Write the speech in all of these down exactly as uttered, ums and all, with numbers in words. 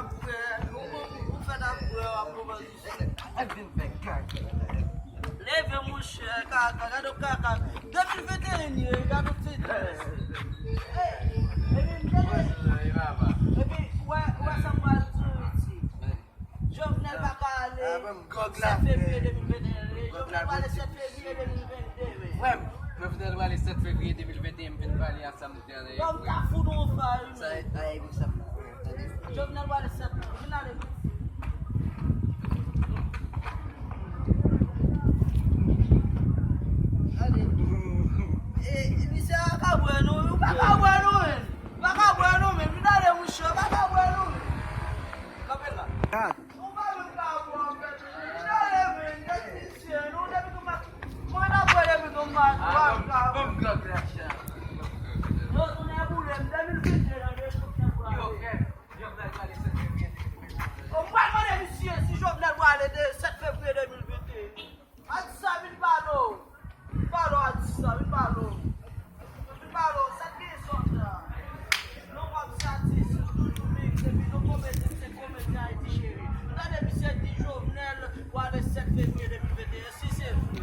Ou fèt ap bwè, w ap pran pozisyon. Leve, monchè, kaka, gade w kaka. De mil venteyen ye, gade w ti dwèt. Epi, m te di, epi, wè, wè sa m pral di w, iti. Jovenel pa ka ale sèt fevriye de mil venteyen. Jovenel pa ale sèt fevriye de mil venteyen. Jovenel prale sèt fevriye de mil venteyen, m vin pale ansanm de. Bon, m ka fout ou yon fay, wi. Sa, sa, e sa. Jovenel prale sèt fevriye. Vin ale. Gade. E, misye pa ka bwè, non. Ou pa ka bwè, non, men. Ou pa ka bwè, non, men. Vin ale, mouche. Ou pa ka bwè, non, men. Kanpe la. Ou pa menm ka bwè, an fèt. Vin ale, men. Nèg misye, non, depi tou pa Mwen ap wè depi tou m pa, pa, pa. Yo tounen boule m de mil venteyen nan de chouk nan pwale. Bon, m pral mande misye si Jovenel pwale de sèt fevriye de mil venteyen. Adisa, vin pale w. Vin pale w, Adisa, vin pale w. Vin pale w, sa k gen sòt la. Non, w ap satis, toujou mix, epi nou komedyen, se komedyen Ayiti cheri. Nou tande misye di Jovenel pwale sèt fevriye de mil venteyen, si se vre.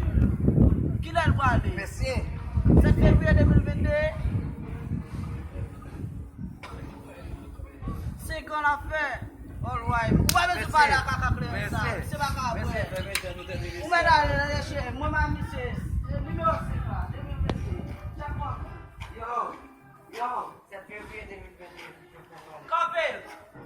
Kilè l pwale? Mesye. Sèt fevriye de mil venteyen. Senk an l ap fè. Alright. Ou pa bezwen pale ak kaka kleren sa. Mesye. Misye pa ka bwè. Ou mèt ale nan cheri. Mwen pa,